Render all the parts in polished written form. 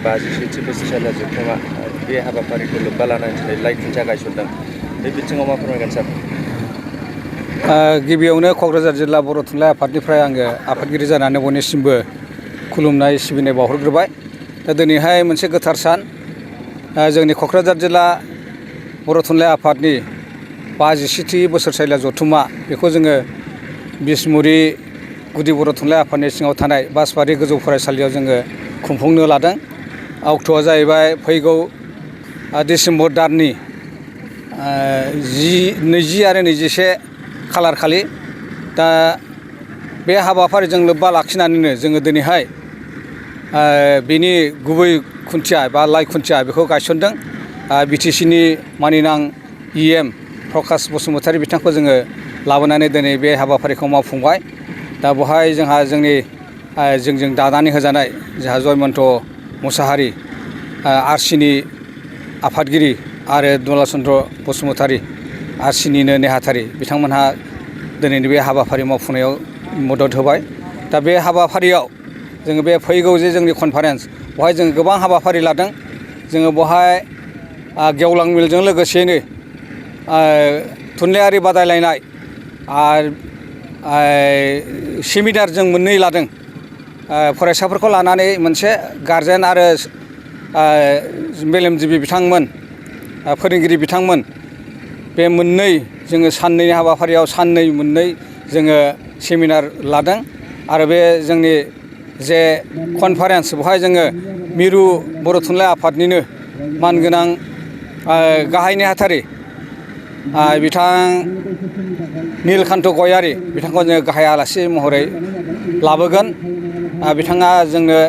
50सेथि बोसोरसालिया जोबथाङा बे हाबाफारिखौ लोब्बा लानानै दिनै लाइ खुन्थिया गायसनदों बे बिथिङाव मा फोरमायगोन सार? गिबियावनो क'क्राझार जिल्ला बर' थुनलाइ आफादनिफ्राय आङो आफादगिरि जानानै बयनिसिमबो खुलुमनाय सिबिनाय बावहरग्रोबाय। दा दिनैहाय मोनसे गोथार सान, जोंनि क'क्राझार जिल्ला बर' थुनलाइ आफादनि 50सेथि बोसोरसालिया जथुम्मा बेखौ जोङो बिसमुरि गुदि बर' थुनलाइ आफादनि सिङाव थानाय बासबारि गोजौ फरायसालियाव जोङो खुंफुंनो लादों। अक्ट'आ जाहैबाय फैगौ डिसेम्बर दाननि 20 आरो 21 खालार खालि। दा बे हाबाफारिजों लोब्बा लाखिनानैनो जोङो दिनैहाय बेनि गुबै खुन्थिया बा लाइ खुन्थिया बेखौ गायसनदों। बिटिसिनि मानिनां EM प्रकाश बसुमतारी बिथांखौ जोङो लाबोनानै दिनै बे हाबाफारिखौ मावफुंबाय। दा बेवहाय जोंहा जोंजों दानानै होजानाय जोंहा जयमन्त मुसाहारि आरसिनि आफादगिरि आरो दुलाल चन्द्र बसुमतारी आरसिनिनो नेहाथारि बिथांमोनहा दिनैनि बे हाबाफारि मावफुंनायाव मदद होबाय। दा बे हाबाफारियाव जोङो बे फैगौ जे जोंनि कनफारेन्स बेवहाय जोङो गोबां हाबाफारि लादों। जोङो बेवहाय गेवलां मेलजों लोगोसेयैनो थुनलाइयारि बादायलायनाय आरो सेमिनार जों मोननै लादों। फरायसाफोरखौ लानानै मोनसे गारजेन आरो मेलेमजिबि बिथांमोन फोरोंगिरि बिथांमोन बे मोननै जोङो साननैनि हाबाफारियाव मोननै जोङो सेमिनार लादों। आरो बे जोंनि जे कनफारेन्स बेवहाय जोङो मिरु बर' थुनलाइ आफादनिनो मानगोनां गाहाय नेहाथारि बिथां निलकान्त गयारि बिथांखौ जोङो गाहाय आलासि महरै लाबोगोन। बिथाङा जोंनो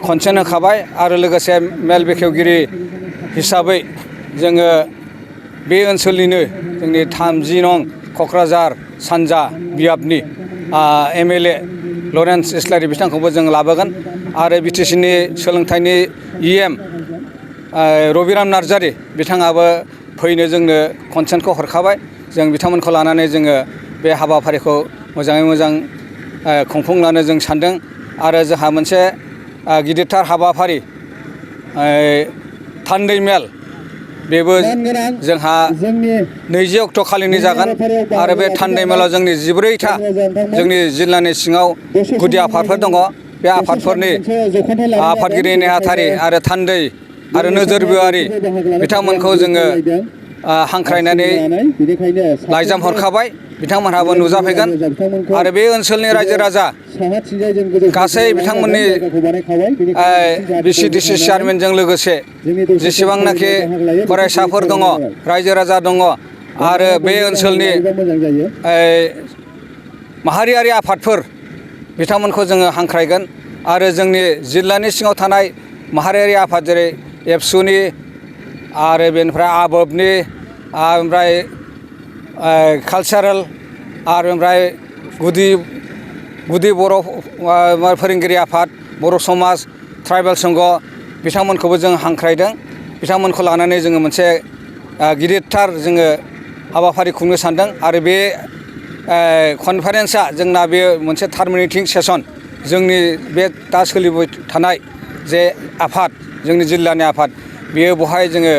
कनसेन्ट होखाबाय आरो लोगोसे मेल बेखेवगिरि हिसाबै जोङो बे ओनसोलनिनो जोंनि 30 नं क'क्राझार सानजा बियाबनि MLA लरेन्स इस्लारि बिथांखौबो जों लाबोगोन। आरो बिटिसिनि सोलोंथाइनि EM रबिराम नार्जारि बिथाङाबो फैनो जोंनो कनसेन्टखौ हरखाबाय। जों बिथांमोनखौ लानानै जोङो बे हाबाफारिखौ मोजाङै मोजां खुंफुंलांनो जों सानदों। आरो जोंहा मोनसे गिदिरथार हाबाफारि थान्दै मेल बेबो जोंहा 20 अक्ट' खालिनि जागोन। आरो बे थान्दै मेलाव जोंनि 14था जोंनि जिल्लानि सिङाव गुदि आफादफोर दङ। बे आफादफोरनि आफादगिरि नेहाथारि आरो थान्दै आरो नोजोरबियारि बिथांमोनखौ जोङो हांख्रायनानै लाइजाम हरखाबाय। बिथांमोनहाबो नुजाफैगोन। आरो बे ओनसोलनि रायजो राजा गासै बिथांमोननि VCDC चेयारमेनजों लोगोसे जेसेबांनाखि फरायसाफोर दङ रायजो राजा दङ आरो बे ओनसोलनि माहारियारि आफादफोर बिथांमोनखौ जोङो हांख्रायगोन। आरो जोंनि जिल्लानि सिङाव थानाय माहारियारि आफाद जेरै एबसुनि आरो बेनिफ्राय आबोबनि ओमफ्राय कालचारेल आरो ओमफ्राय गुदि बर' फोरोंगिरि आफाद बर' समाज ट्राइबेल संघ बिथांमोनखौबो जों हांख्रायदों। बिथांमोनखौ लानानै जोङो मोनसे गिदिरथार जोङो हाबाफारि खुंनो सानदों। आरो बे कनफारेन्सआ जोंना बे मोनसे टार्मिनेटिं सेसन जोंनि बे दा सोलिबाय थानाय जे आफाद जोंनि जिल्लानि आफाद बेयो बेवहाय जोङो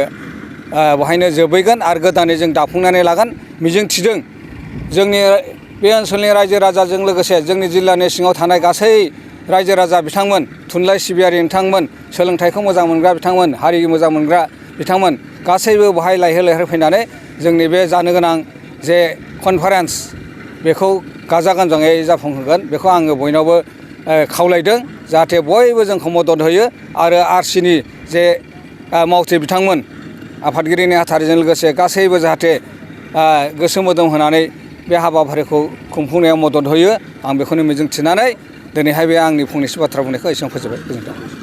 बेवहायनो जोबहैगोन आरो गोदानै जों दाफुंनानै लागोन। मिजिंथिदों जोंनि बे ओनसोलनि रायजो राजाजों लोगोसे जोंनि जिल्लानि सिङाव थानाय गासै रायजो राजा बिथांमोन थुनलाइ सिबियारि बिथांमोन सोलोंथाइखौ मोजां मोनग्रा बिथांमोन हारि मोजां मोनग्रा बिथांमोन गासैबो बेवहाय लैहोर फैनानै जोंनि बे जानो गोनां जे कनफारेन्स बेखौ गाजा गोमजायै जाफुंहोगोन बेखौ आङो बयनावबो खावलायदों। जाहाथे बयबो जोंखौ मदद होयो आरो आरसिनि जे मावथि बिथांमोन आफादगिरि नेहाथारिजों लोगोसे गासैबो जाहाथे गोसो मोदोम होनानै बे हाबाफारिखौ खुंफुंनायाव मदद होयो। आं बेखौनो मिजिंथिनानै दिनैहाय बे आंनि फंनैसो बाथ्रा बुंनायखौ एसेयावनो फोजोबबाय। गोजोन्थों।